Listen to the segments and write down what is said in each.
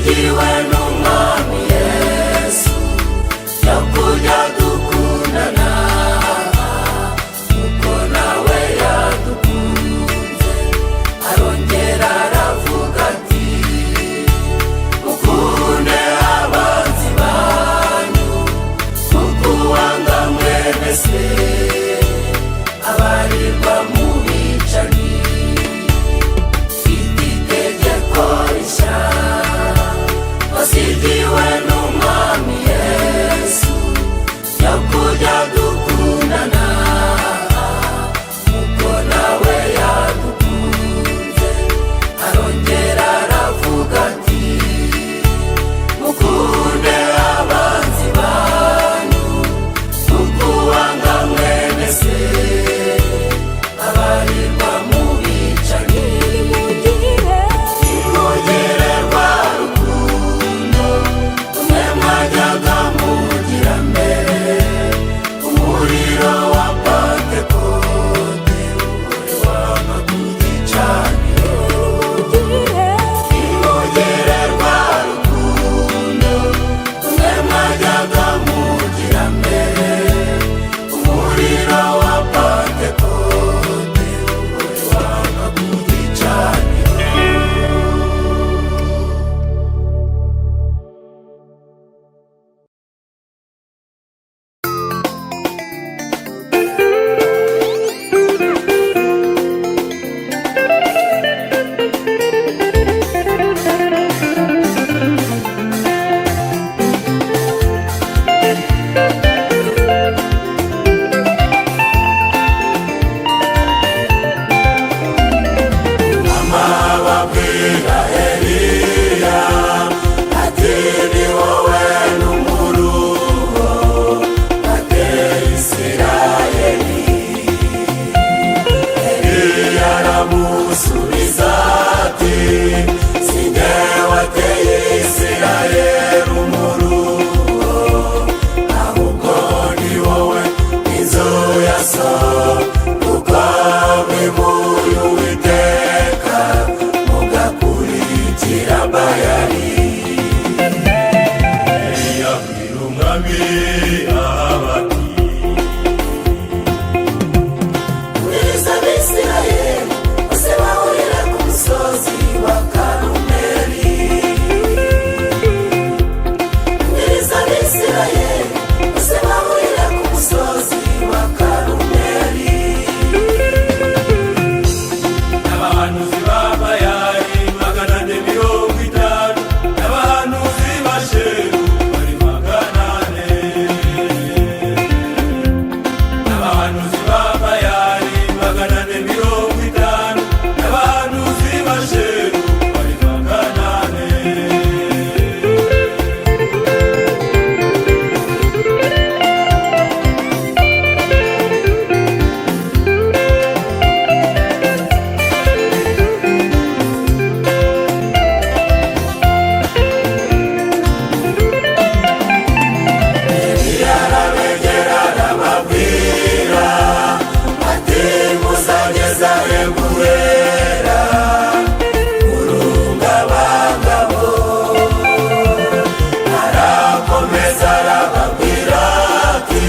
Dusigiwe n'Umwami Yesu yo kujya dukundana kuko nawe yadukunze. Arongera aravuga ati: "Mukunde abanzi banyu, kuko uwanga mwene se abarirwa mu bicanyi." Mfite itegeko rishya wasigiwe n'Umwami Yesu yo kujya dukundana kuko nawe yadukunze. Arongera aravuga ati: "Mukunde abanzi banyu, kuko uwanga mwene se abarirwa mu bicanyi." Nimugire rwa rukundo rumwe mwajyaga mugira mbere, umuriro wa Pantekote uhore waka ku gicaniro. Nimugire rwa rukundo rumwe mwajyaga mugira mbere, umuriro wa Pantekote uhore waka ku gicaniro. Amababwira Eliya ati: "Ni wowe n'umuruho ateye Isirayeli." Eliya aramusubiza ati: "Si jye wateye Isirayeli umuruho, ahubwo ni wowe n'inzu ya so, kuko mwimuye Uwiteka mugakurikira Bayali." Yabwira umwami Ahabu ati: "Ubwiriza Abisirayeli bose bahurira ku musozi wa Karumeli. Ubwiriza Abisirayeli bose bahurira ku musozi wa Karumeli." N'abahanuzi ba Bayali 450, n'abahanuzi ba Sheru bari 400. N'abahanuzi ba Bayali 450, n'abahanuzi ba Sheru bari 400. Arabegera arababwira ati: "Muzageza he guhera urungabangabo?" Arakomeza arababwira ati: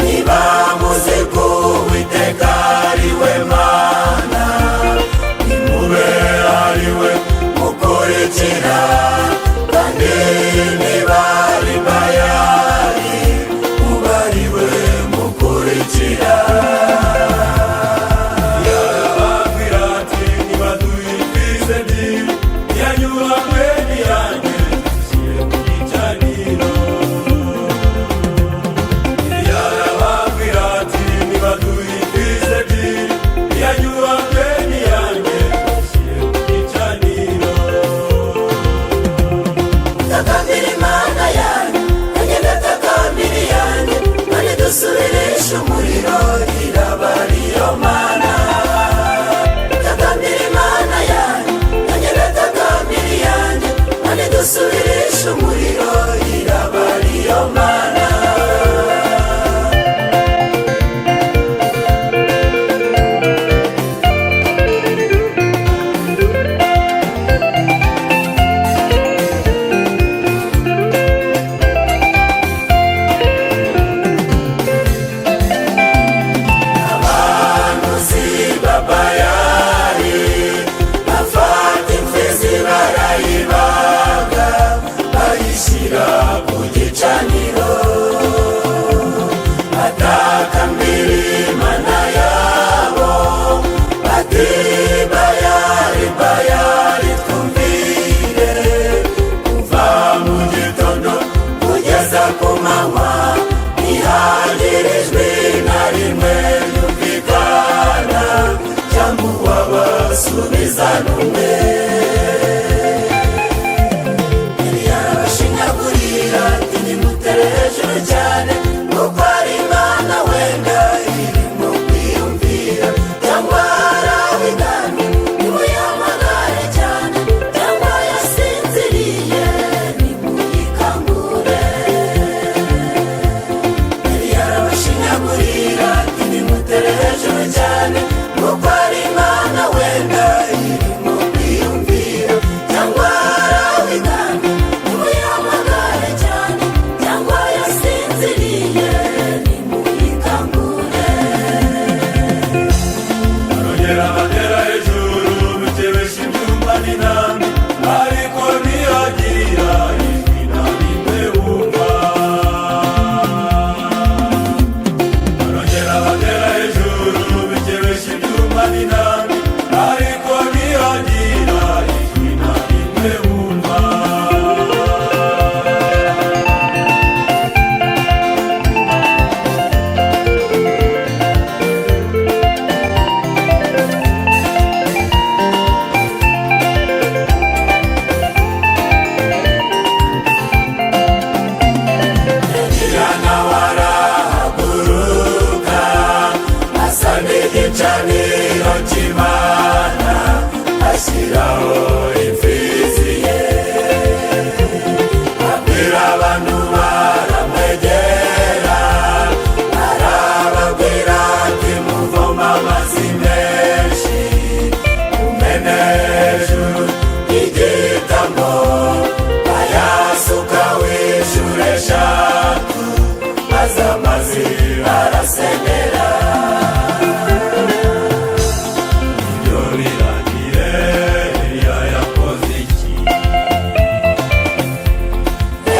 "Niba muzi ko Uwiteka ari we Mana, nimube ari we mukurikira, kandi niba ari Bayali, mube ari we mukurikira." Yarababwira ati: "Nibaduhimbize ebyiri, iyanyura mwe n'iyanjye, tuzishyire ku gicaniro." Yarababwira ati: "Nibaduhimbize ebyiri, iyanyura mwe n'iyanjye, tuzishyire ku gicaniro." Takambira Imana yanyu, nanjye ndatakambira iyanjye, kandi dusubirishe umuriro iraba ariyo Mana. Takambira Imana yanyu, nanjye ndatakambira iyanjye, kandi dusubirishe umuriro iraba ariyo Mana. Igitambo ayasuka w'inshuro eshatu, maze amazi arasenera. Ibyo birangiye, Eliya yakoze iki?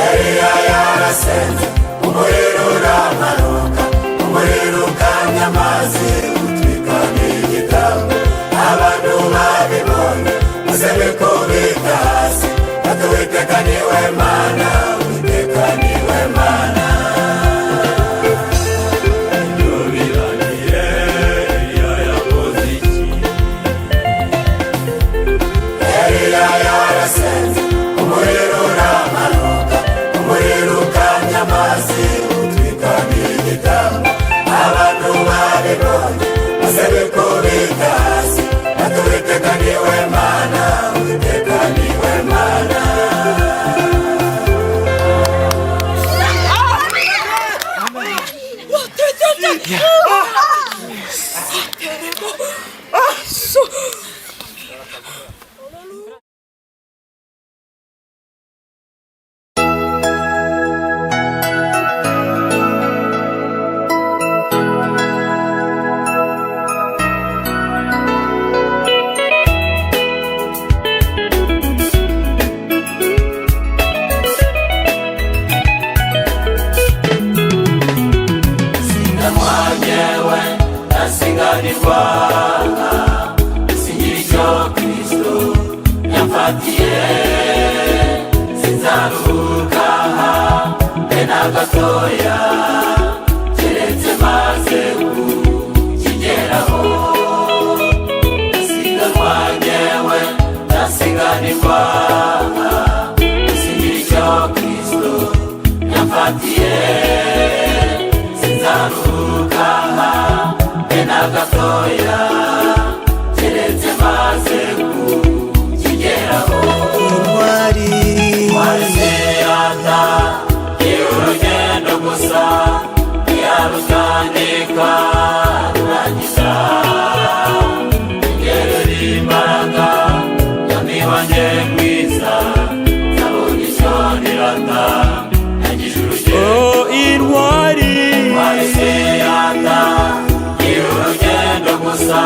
Eliya yarasenze, umuriro uramanuka, umuriro ukamya amazi, utwika n'igitambo. Abantu babibonye maze bikubita hasi bati: "Uwiteka niwe Mana, Uwiteka niwe Mana." Ibyo birangiye, Eliya yakoze iki? Eliya yarasenze, umuriro uramanuka, umuriro ukamya amazi, utwika n'igitambo. Abantu babibonye maze bikubita hasi bati: "Uwiteka niwe Mana, Uwiteka niwe Mana." Siganwa ndasiganirwa, singira icyo Kristo yamfatiye, sinzaruhuka mbe na gatoya keretse maze kukigeraho. Siganwa ngewe ndasiganirwa, singira icyo Kristo yamfatiye, sinzaruhuka mbe na gatoya keretse maze kukigeraho. Intwari. Twarizerata urugendo gusa ntiyarutandika rurangiza. Ngerera imbaraga yamibange mwiza, nzabona icyo nirata nagije urugendo. Intwari. Twarizerata urugendo gusa.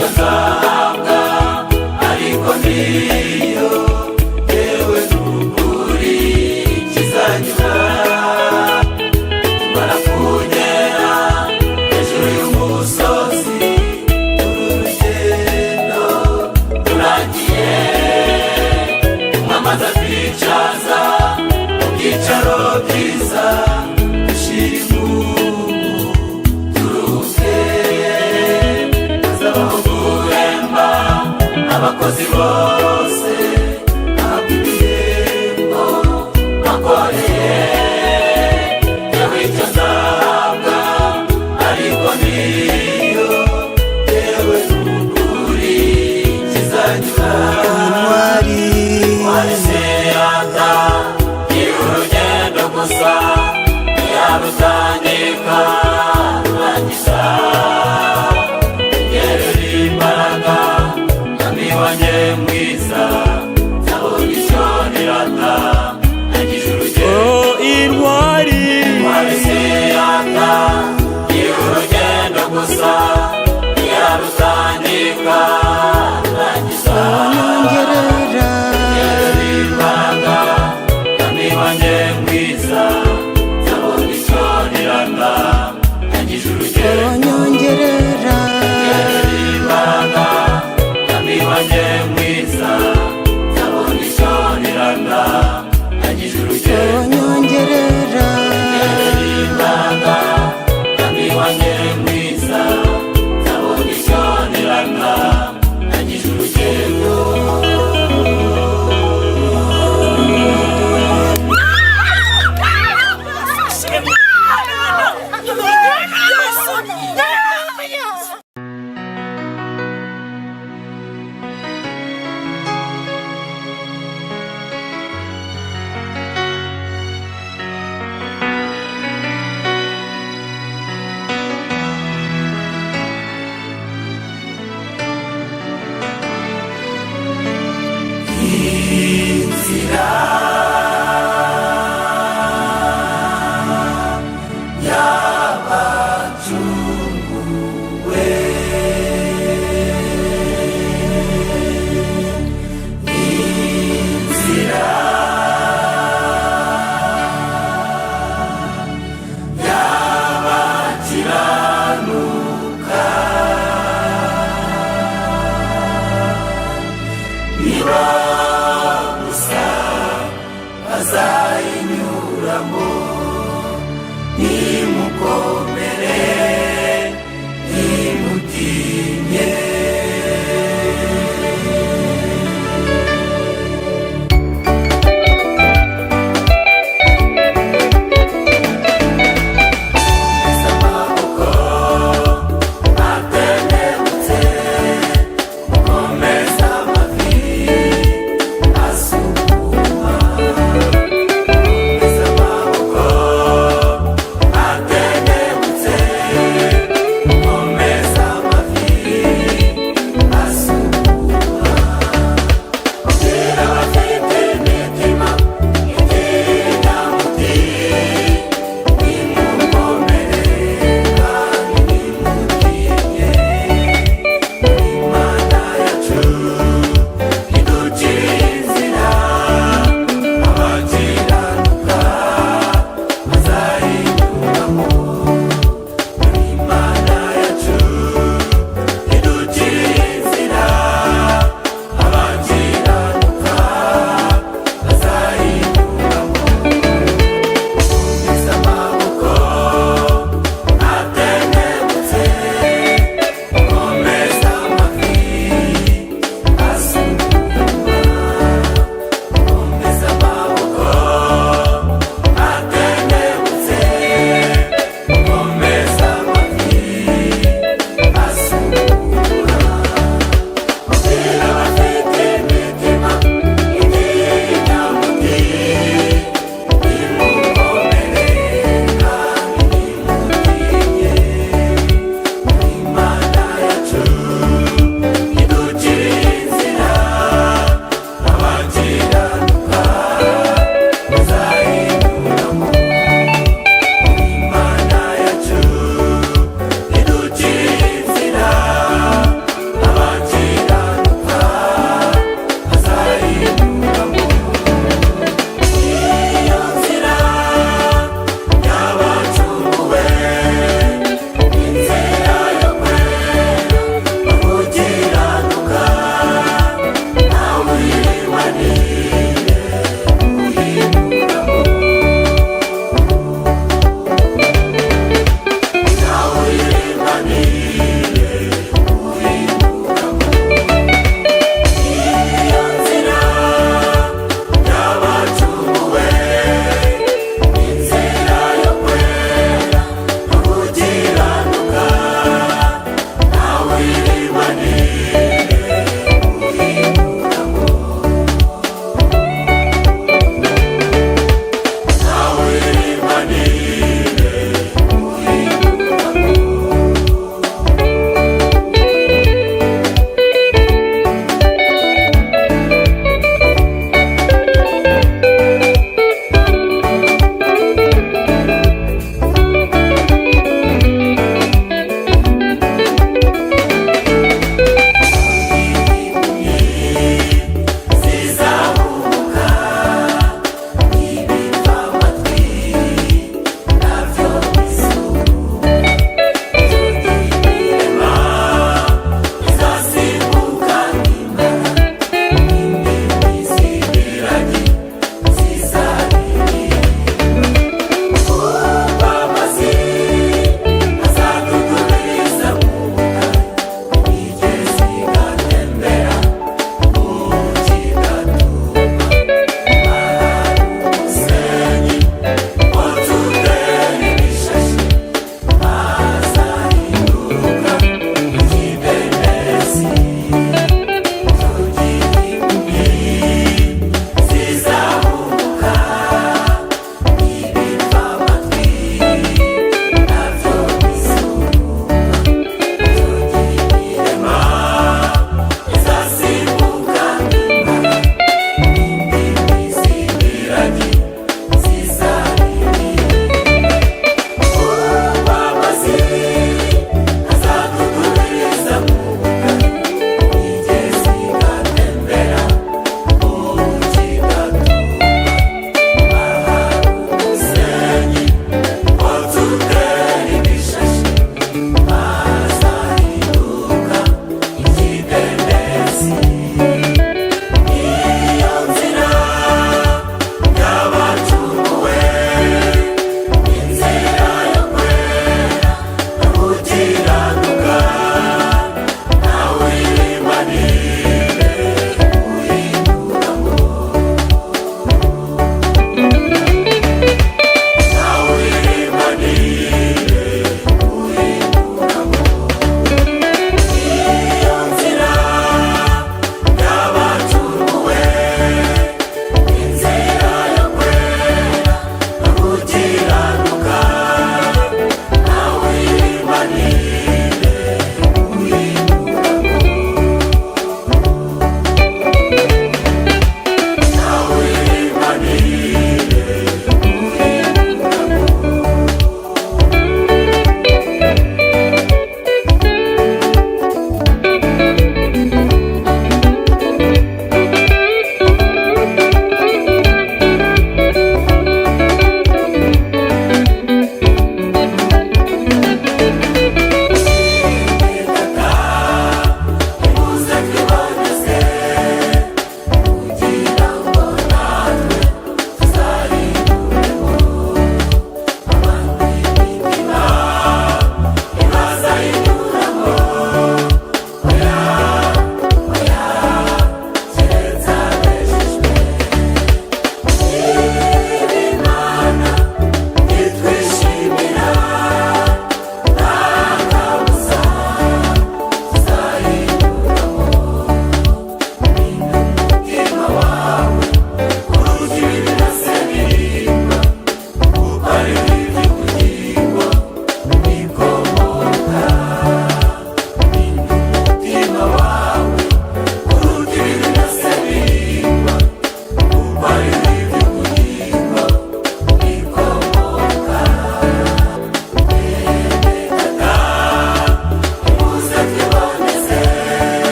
Icyo nzahabwa ariko niyo, yewe n'ukuri kizanyura. Tumara kugera hejuru y'umusozi, uru rugendo rurangiye, umwamazi atwicaza mu byicaro byiza, dushira impumu turuhuke. Hazabaho guhemba abakozi bose, bahabwa ibihembo bakoreye. Yewe icyo nzahabwa ariko niyo, yewe n'ukuri kizanyura. Intwari. Intwari zirata ni urugendo gusa, ntiyarutangika rurangiza. Ngerera imbaraga, mwami wanjye mwiza, nzabona icyo nirata nagize urugendo. Oh, intwari. Intwari zirata ni urugendo gusa, ntiyarutangika rurangiza.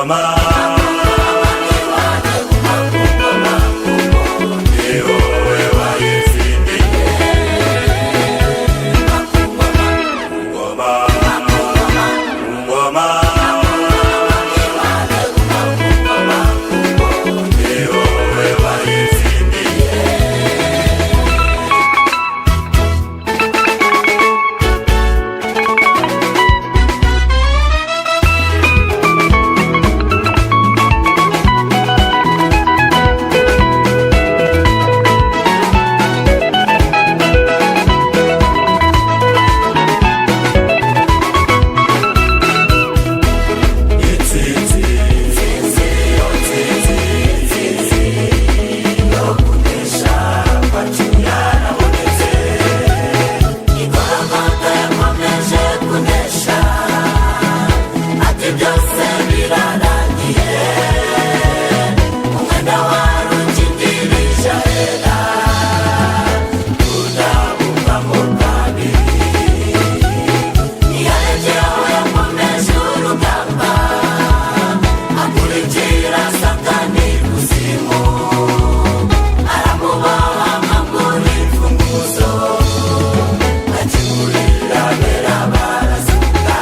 Ngoma, ni wowe wayitsindiye. Ngoma, ngoma, ni wowe wayitsindiye. Intsinzi, intsinzi, intsinzi, intsinzi yo kunesha kwacu yarabonetse. Igorogota yakomeje kunesha, ati byose birarangiye. Umwenda wari ukingirije ahera tudabukamo kabiri. Ntiyarekewe, yakomeje urugamba, akurikira Satani kuzimu, aramuboha amaguru imfunguzo, akingurira abera barazuka,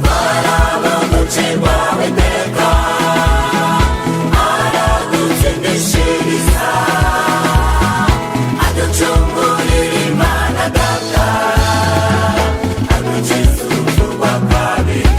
barabagucirwa witeka, aradutsindishiriza, aducungurira Imana Data, adukiza urupfu rwa kabiri.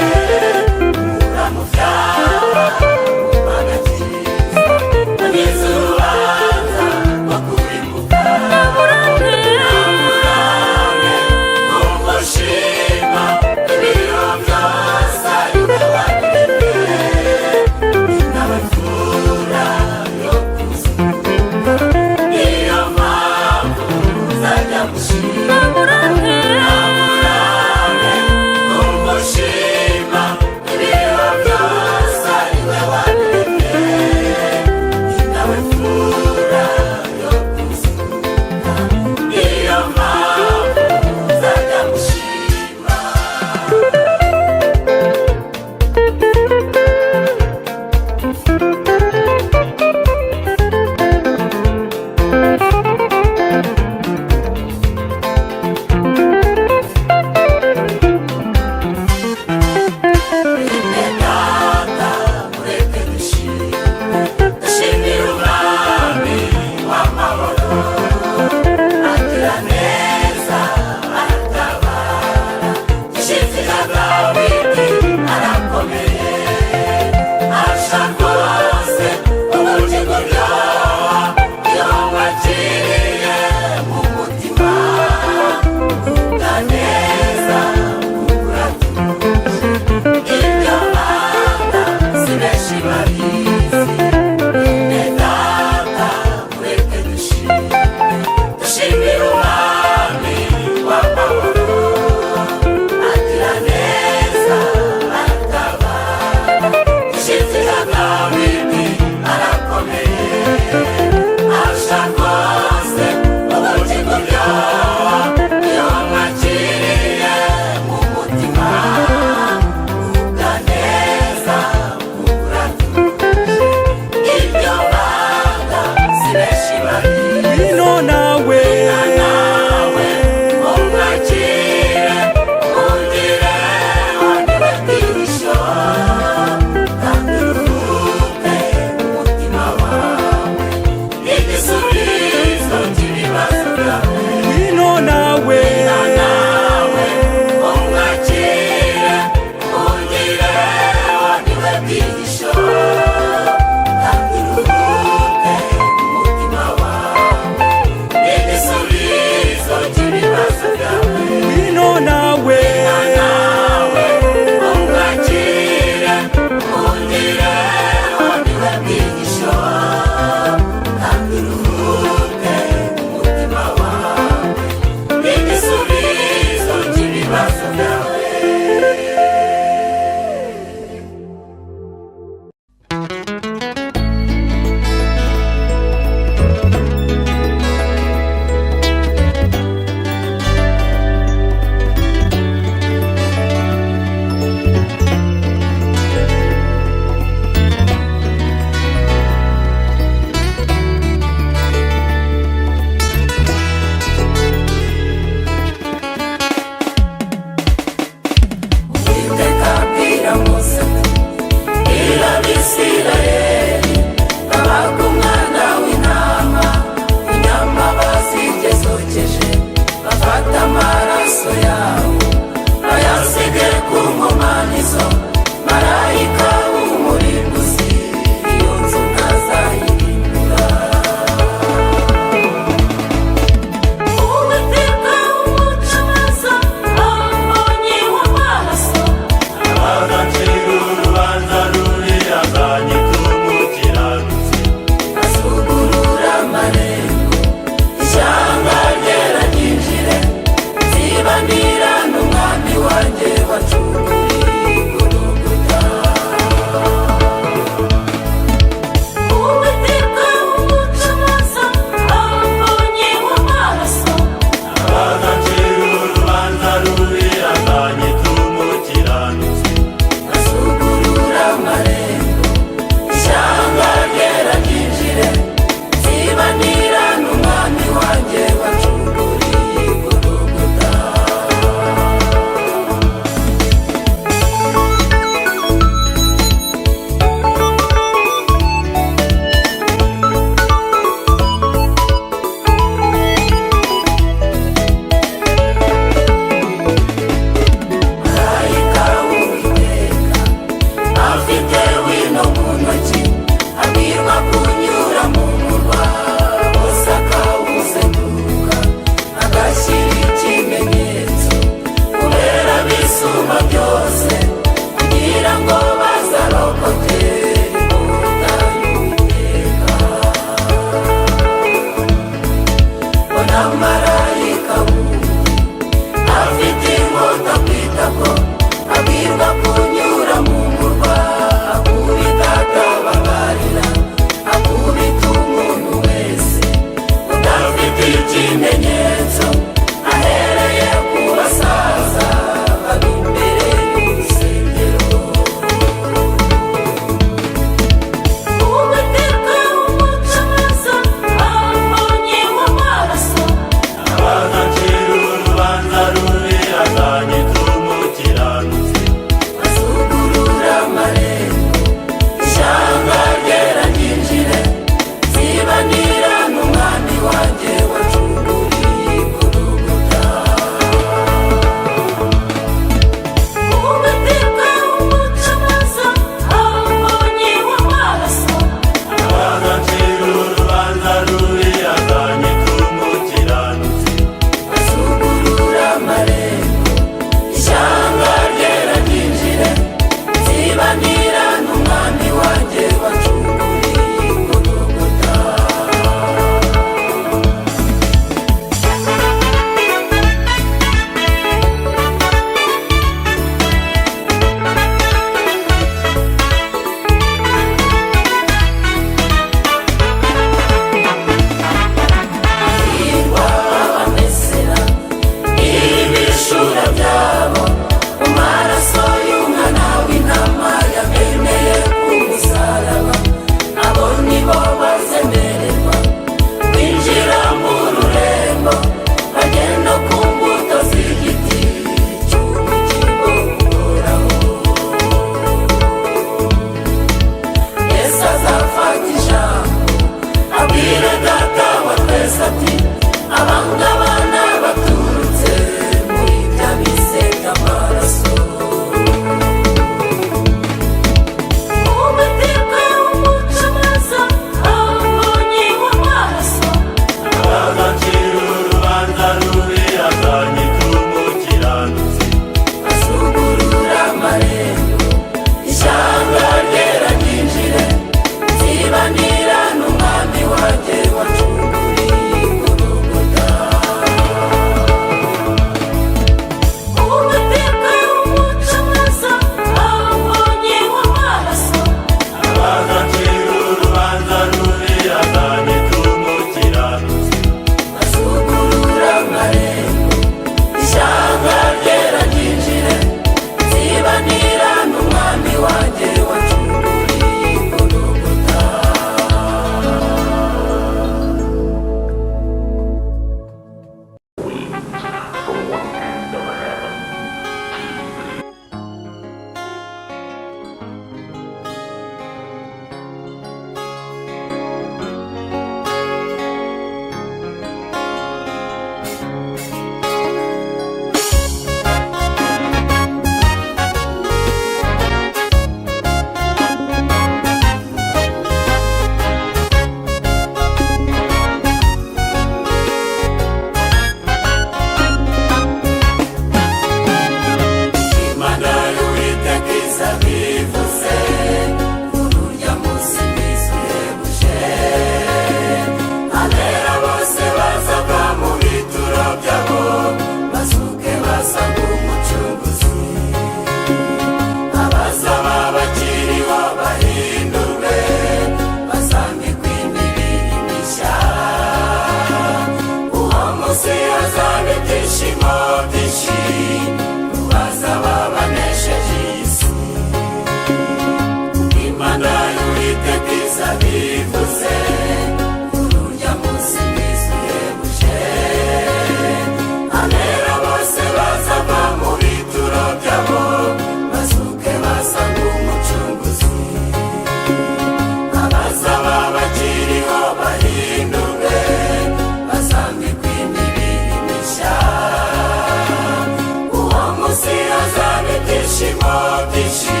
Munsi hazaba ibyishimo byinshi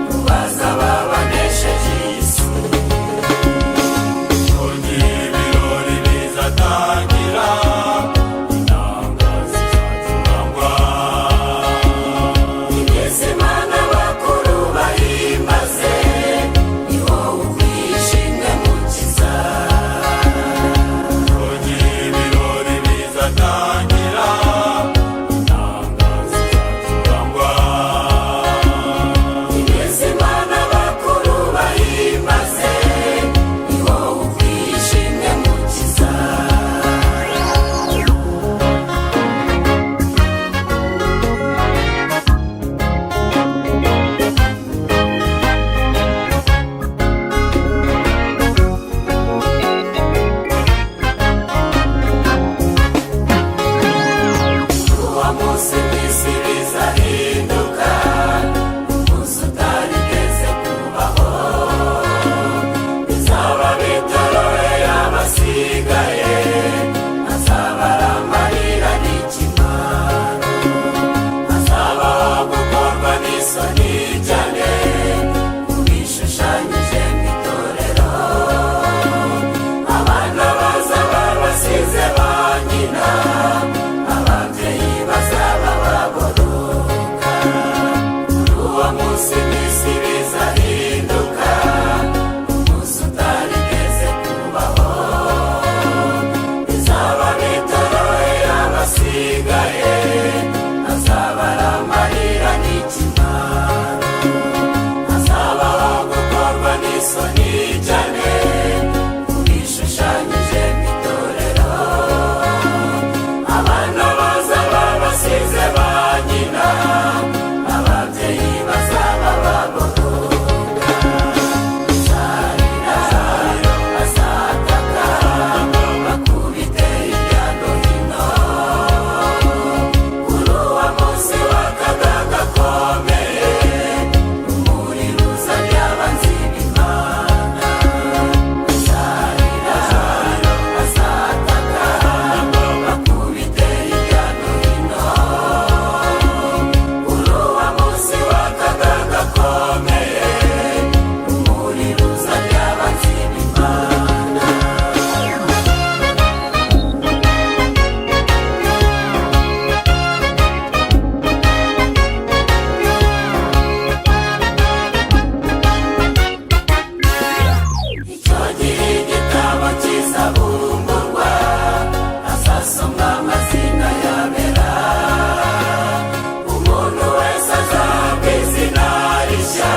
ku bazaba banesheje iyi si. Icyo gihe ibirori bizatangira, inanga zizacurangwa. Imizima n'abakuru bahimbaze, ni wowe ukwishimwe mukiza. Icyo gihe ibirori bizatangira, inanga zizacurangwa. Imizima n'abakuru bahimbaze, ni wowe ukwishimwe mukiza. Uwo munsi mw'isi bizahinduka, umunsi utarigeze kubaho. Bizaba bitoroheye abasigaye, azaba ari amarira n'ikimwaro. Hazabaho gukorwa n'isoni cyane ku bishushanyije mu itorero. Abana bazaba basize ba nyina, ababyeyi bazaba baboroga. Uwo munsi mw'isi bizahinduka, umunsi utarigeze kubaho. Bizaba bitoroheye abasigaye, azaba ari amarira n'ikimwaro. Hazabaho gukorwa n'isoni cyane ku bishushanyije mu itorero. Abana bazaba basize ba nyina, ababyeyi bazaba baboroga. Bazarira, bazataka, bakubite hirya no hino. Kuri uwo munsi w'akaga gakomeye, umuriro uzarya abanzi b'Imana. Bazarira, bazataka, bakubite hirya no hino. Kuri uwo munsi w'akaga gakomeye, umuriro uzarya abanzi b'Imana. Icyo gihe igitabo kizabumburwa, hazasomwa amazina y'abera. Umuntu wese azahabwa izina rishya,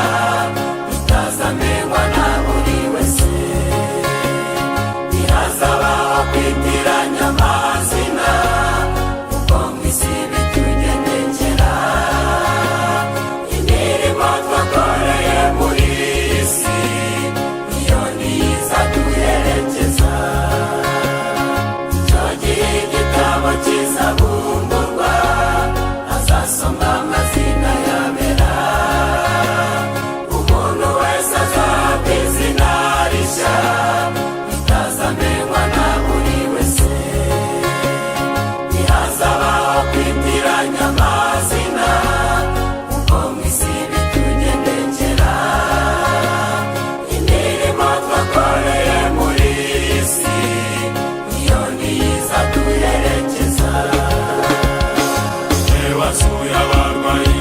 ritazamenywa na buri wese. Ntihazabaho kwitiranya amazina, kuko mu isi bitugendekera. Imirimo twakoreye muri iyi si, iyo niyo izaduherekeza. Icyo gihe igitabo kizabumburwa, hazasomwa amazina y'abera. Umuntu wese azahabwa izina rishya, ritazamenywa na buri wese. Ntihazabaho kwitiranya amazina, kuko mu isi bitugendekera. Imirimo twakoreye muri iyi si, iyo niyo izaduherekeza. Wasuye abarwayi.